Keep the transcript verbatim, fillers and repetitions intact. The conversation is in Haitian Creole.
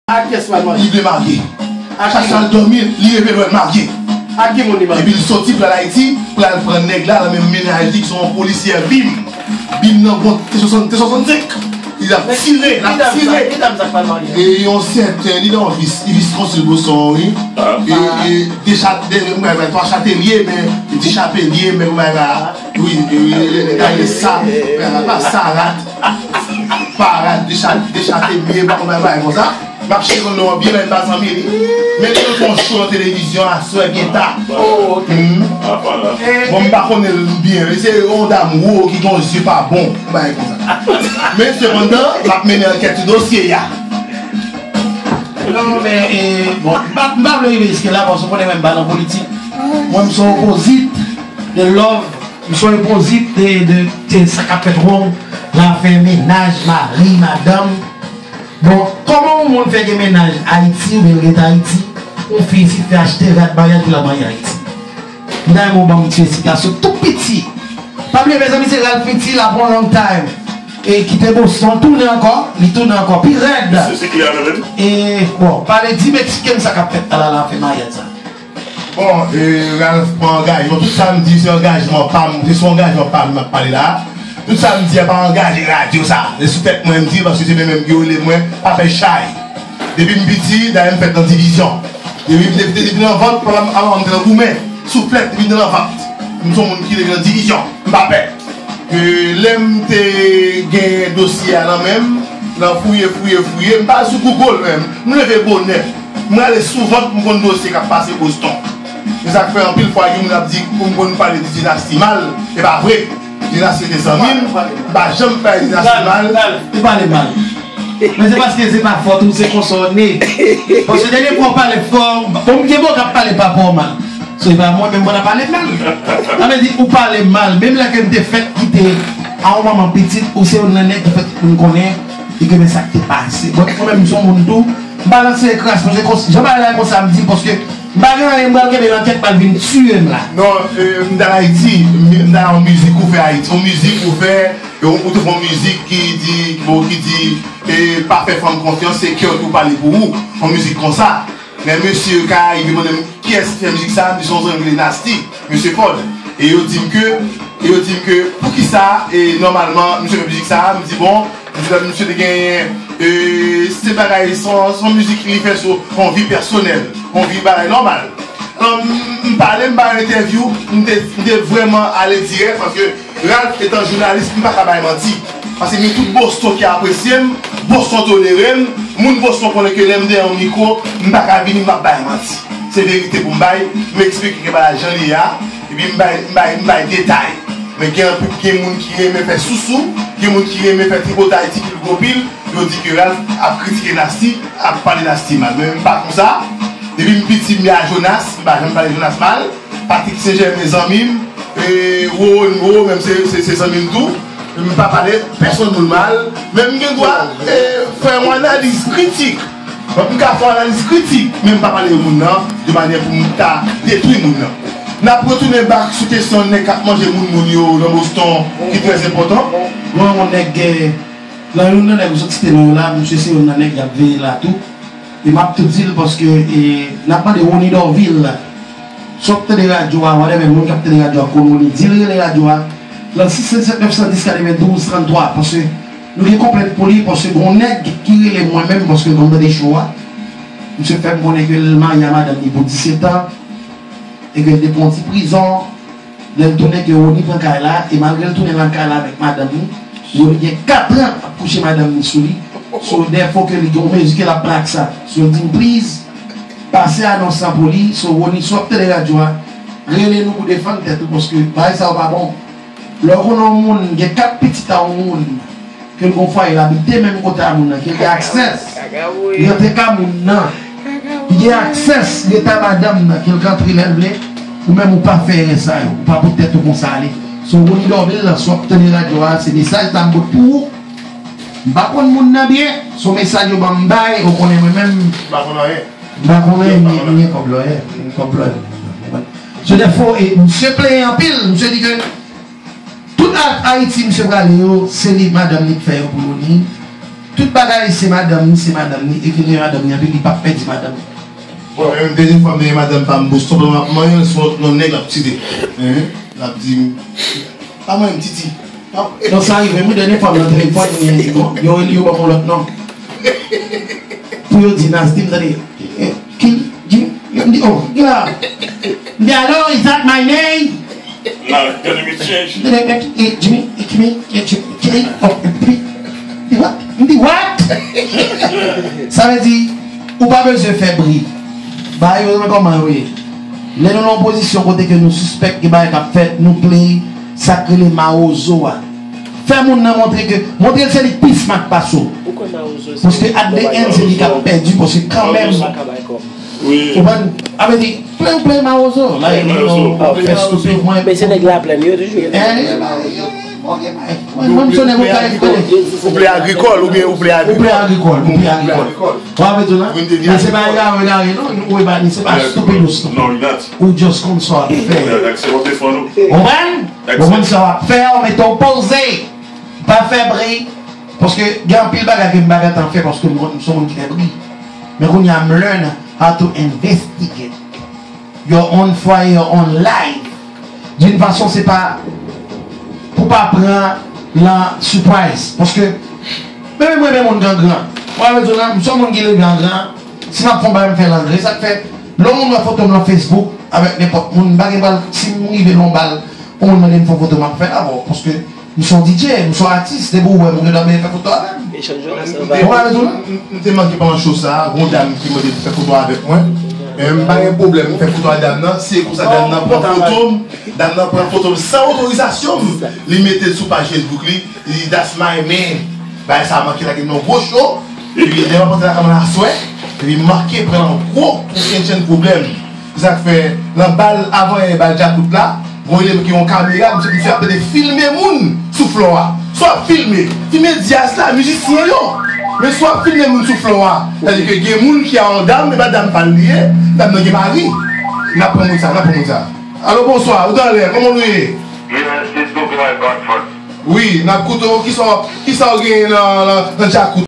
Ak kiyès l al marye? Li vle marye. Chak sa l dòmi, li reve l wè l marye. Ak ki moun li marye? Epi l soti pral Ayiti, pral pran nèg la nan menm mennaj li ki se yon polisyè bim. Bim nan gon T swasannsenk. T swasannsenk. Li ap tire, l ap tire. Ki dam sa k pral marye? E yon sèten, li nan yon vis, li vis konsil Boston, wi. E, e, de chat, de, mwen, mwen, twa chatelye, men, di chapelye, men, mwen, la, wi, wi, wi, wi, sa, pa sa, rat. Parad de chat, de chat ebyen, pa konn bagay konsa. M ap chèche konn non an byen, men m pa zanmi li. Men li te fè yon show nan televizyon aswè gen ta. Oh, ok. Bon, m pa konnen l byen. Se yon dam wo ki gen yon zye pa bon, yon bagay konsa. Men sepandan, m ap mennen ankèt sou dosye a. Non, men, e, bon, m pa, m pa vle rive jiske la, paske w konnen mwen m pa nan politik. Mwen, m se opozit de love. M se opozit de, de, de sa k ap fèt wrong la, fè mennaj, mari, madanm. Bon, kòman yon moun fè gen mennaj Ayiti oubyen l rete Ayiti, yon fi isit fè achte rad maryaj pou l al marye Ayiti? M ta renmen w ban m ti esplikasyon tou piti. Pa bliye, mezanmi, se Ralph Piti, la pou yon long time. E kite Boston, tounen ankò, li tounen ankò, pi rèd. Se, se ki avè menm? E, bon, pale, di m, eksplike m sa k ap fèt la, la, la, fè maryaj sa. Bon, e, Ralph pran angajman. Tout sa m di, se angajman pa m. Se sou angajman pa m m ap pale la. Tout sa m di a pa angaje radyo sa. Se sou tèt mwen m di, paske se menm menm ki rele mwen, pa fè chay. Depi m piti, dayè m fèt nan divizyon. Depi, depi, depi nan vant, papa m, avan m te nan goumen. Souflèt, depi m te nan vant. M se yon moun ki leve nan divizyon. M pa pè. E, lè m te gen dosye a nan men m, nan fouye, fouye, fouye, m pa al sou Google menm. M leve bonè. M rale sou vant pou m konn dosye k ap pase Boston. Se sa k fè anpil fwa gen moun ap di pou m konn pale de dinasti mal. E pa vre. Dinasti se zanmi m. M pa janm pale dinasti mal. Ou pale mal. Men se paske se pa fòt ou, se konsa w ne. Paske dènye fwa w pale fò, bon, m gen bon k ap pale papa w mal. So, e pa mwen menm mwen ap pale mal. Sa vle di, ou pale mal. Menm lè ke m te fèk kite a yon manman pitit, ou se youn nan nèg ki fè tout moun konnen, e ke men sa k te pase. Bon, mwen menm, m se yon moun tou, m pa nan se kras, paske kons-, jan bagay la ye konsa, m di, paske m pa gen anyen, m pral kenbe lankèt, pral vin tiye m la. Non, e, m t al Ayiti, m, m t al yon mizik ou fè Ayiti, yon mizik ou fè, e, ou, ou te fè yon mizik ki di, bon, ki di, e, pa fè fanm konfyans, se kè w ki pale pou ou, yon mizik konsa. Lè mesye Karayib yo mande m kiyès ki fè mizik sa, m di se yon zanmi m rele Nasty, mesye Ford. E yo di m ke, e yo di m ke poukisa, e nòmalman, misye fè mizik sa, m di bon, m di lè misye te genyen, e, se bagay, se yon, se yon mizik li fè sou yon vi pèsonèl, yon vi bagay nòmal. Alò, m, m pale, m ba yon entèvyou, m te, m te vrèman ale dirèk paske Ralph, etan jounalis, m pa ka bay manti. Paske gen tout Boston ki apresye m, Boston tolere m, moun Boston konnen ke lè m dèyè yon mikwo, m pa ka vini, m ap bay manti. Se verite pou m bay, m eksplike ke bagay jan li ye a, epi m bay, m bay, m bay detay. Men gen anpil, gen moun ki renmen fè sousou, gen moun ki renmen fè tripotay, ti pil gwo pil, yo di ke Ralph ap kritike Nasty, ap pale Nasty mal. Men m pa konsa. Depi m piti, m ye a Jonas, m pa janm pale Jonas mal. Patrick Saint-Germain zanmi m, e, Roro, Roro menm se, se, se zanmi m tou. M pa pale pèsonn moun mal, men m gen dwa, e, fè yon analiz kritik. Donk, m ka fè yon analiz kritik, men m pa pale moun nan de manyè pou m ta detwi moun nan. N ap retounen back sou kesyon nèg k ap manje moun moun yo nan Boston, ki trè enpòtan. Bon, yon nèg, e, nan youn nan nèg ou sot site non yo la, misye se youn nan nèg y ap veye la tou. E m ap tou di l paske, e, n ap mande Rony Dorvil, sa w ap tande radyo a, whatever, moun k ap tande radyo a, konn Rony, di l rele radyo a nan sis senk sèt nèf san dis katrevendouz tranntwa, paske nou gen konplent pou li, paske gon nèg ki rele mwen menm, paske m tande show a, misye fè m konnen ke l marye a madanm li pou disèt an, e ke l te pran yon ti prizon, lè l tounen ke Rony pran kay la, e malgre l tounen nan kay la avèk madanm li, Rony gen kat an ap kouche madanm li sou li. So, dèfo ke li gen yon mezi ke l ap pran ak sa. So, yo di m, please, pase anons lan pou li. So, Rony, si w ap tande radyo a, rele nou pou defann tèt ou, paske bagay sa yo pa bon. Lè w konnen yon moun gen kat pitit a yon moun, ke l gon fwaye, l abite menm kote a moun nan, ke l gen aksès, li antre ka moun nan, li gen aksès, li rete a madanm nan, ke l ka antre lè l vle, ou menm ou pa fè erè sa yo, ou pa pot tèt ou konsa ale. So, Rony Dorvil, si w ap tande radyo a, se mesaj sa m pot pou ou. M pa konn moun nan byen, se yon mesaj yo ban m bay, ou konnen mwen menm. M pa konn anyen. M pa konn anyen, m gen kòb lòyè, m gen kòb lòyè. So, dèfo, e, misye plenyen anpil, misye di ke tout A-, Ayiti misye prale yo, se li madanm li k fè yo pou Rony. Tout bagay se madanm ni, se madanm ni, e ke li madanm ni anpil, li p ap pèdi madanm. Bon, menm dènye fwa m te gen madanm pa m Boston, pandan m ap manyen l, se yon lòt non nèg l ap site. Hein? L ap di m, pa manyen m, Titi. Pa- Non, sa rive, mwen, dènye fwa m nan telefòn, yo, yo rele yo ban m yon lòt non. Pou yo di Nasty, m tande, eh, ki, Jimmy? M di, oh, yeah. M di, hello, is that my name? Nah, your name is change. Jimmy, Jimmy, Jimmy, Jimmy, oh, Jimmy. Di what? M di what? Sa vle di, ou pa bezwen fè bri. Bagay yo renmen kòman yo ye. Lè nou nan yon pozisyon kote ke nou sispèk gen bagay k ap fèt, nou play sa k rele mawozo a. Fè moun nan montre ke, montre l se li k pi smart pase w. Ou kwè mawozo se Paske at the end, se li k ap pèdi, paske kanmenm, Mawozo sa ka bay kòb. Wi. Ou konprann? A vle di, play ou play mawozo. Like, you know, fè stupid mwen. Men se nèg Laplèn yo toujou ye. Eh, yo, yo, yo, bon, gen bagay. Mwen, mwen, m se nèg ou ka ekspere. Ou play agrikòl oubyen ou play Ou play agrikòl? Agrikòl, ou play agrikòl. Ou ap di la? Men se pa egare, egare, non, ou e pa ni, se pa stupid ou stupid. Non, li nat. Ou just konn sa w ap fè. Ou konprann? Ou konn sa w ap fè, ou mete w poze. Pa fè bri. Paske gen anpil bagay ke m pa gentan fè paske m konn m se yon moun ki fè bri. Men kounye a m learn how to investigate your own fwaye, your own life. D'une façon, se pa pou pa pran lan surprise. Paske menm mwen menm moun ki an gran. Mwen avè di w la, m se yon moun ki leve an gran. Si m ap fè yon bagay, m fè l an gran. E sa k fè, lè yon moun wè foto m lan Facebook avèk nenpòt moun, m pa gen pral, si m rive nan yon bal, yon moun mande m fè yon foto, m ap fè l avè w. Paske m se yon D J, m se yon atis, depi w wè m, ou gen dwa vin fè foto avè m. Echanj yo nan sanba. Ou pa wè tou? M, m, m te manke pandan show sa a, gon dam ki mande pou fè foto avèk mwen. Men m pa gen pwoblèm, m fè foto a dam nan. Si e konsa dam nan pran foto m, dam nan pran foto m san otorizasyon m, li mete l sou paj Facebook li, li di, that's my man. Bagay sa a manke lage m nan gwo cho. Epi lè m ap antre lakay mwen aswè, epi m manke pran l an gwo, ou tchenn tchenn pwoblèm. Se sa k fè, nan bal, avan yè bal Djakout la, gon elev ki gen yon kamera, misye, misye ap tande filme moun sou flò a. Si w ap filme, filme dyaz la, mizisyen yo. Men si w ap filme moun sou flò a, sa vle di ke gen moun ki a yon dam, e pa dam pa l li ye, dam nan gen mari. N ap pran moun sa, n ap pran moun sa. Alo, bonswa, ou t anlè, kòman nou ye? Wi, n ap koute w, kisa, kisa w genyen nan, nan, nan Djakout?